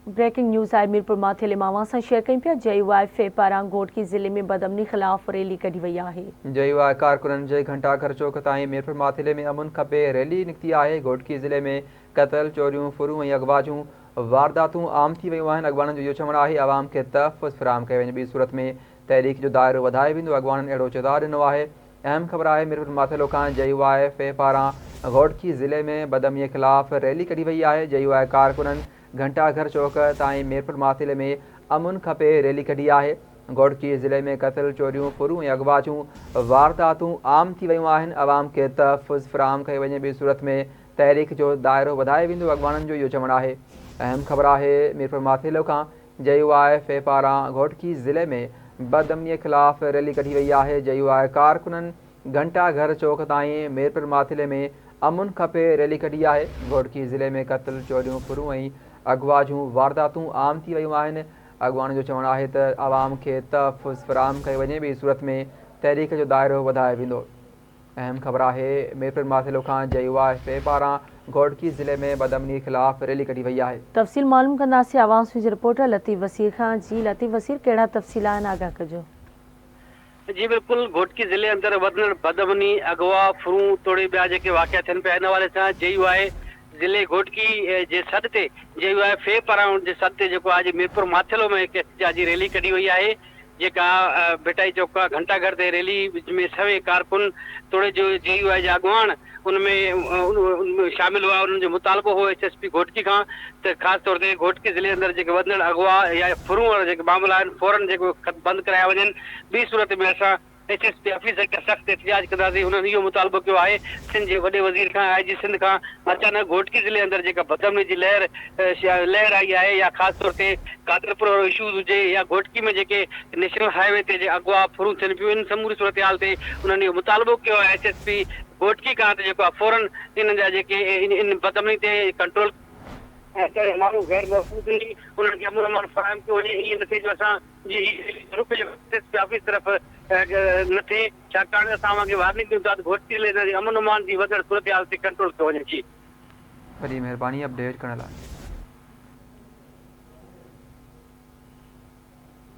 Breaking news آهي ميرپور ماٿيلي مان اوهان سان شيئر ڪيون پيا جي يو آء في پاران گهوٽڪي ضلعي ۾ بدامني خلاف ريلي ڪڍي وئي آهي. جي يو آء ڪارڪنن جي گهنٽا گهر چوڪ تائين ميرپور ماٿيلي ۾ امن کپي ريلي نڪتي آهي، گهوٽڪي ضلعي ۾ قتل، چوريون، ڦرون ۽ اغوا جون وارداتون عام ٿي ويون آهن، اڳواڻن جو اهو چوڻ آهي عوام کي تحفظ فراهم ڪيو وڃي ٻي صورت ۾ تحريڪ جو دائرو وڌايو ويندو، اڳواڻن اهڙو چتاء ڏنو آهي. اهم خبر آهي ميرپور ماٿيلو کان جي يو آء في پاران گهوٽڪي ضلعي ۾ بدامني خلاف ريلي ڪڍي وئي آهي، جي يو آء ڪارڪنن گهنٽا گهر چوڪ تائين ميرپور ماٿيلي ۾ امن کپي ريلي ڪڍي آهي، گهوٽڪي ضلعي ۾ قتل، چوريون، ڦرون ۽ اغوا جون وارداتون عام ٿي ويون آهن، عوام کي تحفظ فراهم ڪيو وڃي ٻي صورت ۾ تحريڪ جو دائرو وڌايو ويندو، اڳواڻن جو اهو چوڻ آهي. اهم خبر آهي ميرپور ماٿيلو کان جي يو آء في پاران گهوٽڪي ضلعي ۾ بدامني خلاف ريلي ڪڍي وئي آهي، جي يو آء ڪارڪنن گهنٽا گهر چوڪ تائين ميرپور ماٿيلي ۾ امن کپي ريلي ڪڍي آهي، گهوٽڪي ضلعي ۾ قتل، چوريون، ڦرون ۽ اغوا جون وارداتون عام ٿي ويون آهن، اڳواڻن جو چوڻ آهي ته عوام کي تحفظ فراهم ڪيو وڃي ٻي صورت ۾ تحريڪ جو دائرو وڌايو ويندو. اهم خبر آهي ميرپور ماٿيلو کان جي يو آء پي پاران گهوٽڪي ضلعي ۾ بدامني خلاف ريلي ڪڍي وئي آهي. تفصيل معلوم ڪنداسين آواز نيوز جي رپورٽر لطيف وسير کان جي لطيف وسير ڪهڙا تفصيل آهن آگاهه ڪجو. جي بلڪل گهوٽڪي ضلعي اندر وڌندڙ بدامني، اغوا، ڦرون توڙي ٻيا جيڪي واقعا ٿين پيا ان حوالي سان جي يو آء ضلعي گهوٽڪي جي سڏ تي جي يو آء في پاران جي سڏ تي جيڪو آج ميرپور ماٿيلو ۾ هڪ احتجاجي ريلي ڪڍي وئي آهي جيڪا ڀٽائي چوڪ کان گهنٽا گهر تائين ريلي ۾ سوين ڪارڪن توڙي جو جي يو آء جا اڳواڻ ان ۾ شامل هئا انهن جو مطالبو هو ايس ايس پي گهوٽڪي کان ته خاص طور تي گهوٽڪي ضلعي اندر جيڪي وڌندڙ اغوا يا ڦرون وارا جيڪي معاملا آهن فورن جيڪو بند ڪرايا وڃن ٻي صورت ۾ اسان ايس ايس پي آفيسر کي سخت احتجاج ڪنداسين، هنن اهو مطالبو ڪيو آهي سنڌ جي وڏي وزير کان آء جي سنڌ کان اچانڪ گهوٽڪي ضلعي اندر جيڪا بدامني جي لهر لهر آئي آهي يا خاص طور تي قادرپور وارو اشوز هجي يا گهوٽڪي ۾ جيڪي نيشنل هاء وي تي جي اغوا ڦرون ٿين پيون ان سموري صورتحال تي انهن اهو مطالبو ڪيو آهي ايس ايس پي گهوٽڪي کان ته جيڪو آهي فورن انهن جا جيڪي ان بدامني تي ڪنٽرول ڪري ماڻهو غير محفوظ هجي انهن کي امن امان فراهم ڪيو وڃي ائين نه ٿئي جو اسان جي رخ جو ايس ايس پي آفيس طرف نه ٿئي ڇاڪاڻ ته اسان اوهان کي وارننگ ڏيون ٿا ته گهوٽڪي ضلعي جي امن امان جي وڌندڙ صورتحال تي ڪنٽرول ڪيو وڃي جي. وڏي مهرباني اپڊيٽ ڪرڻ لاء.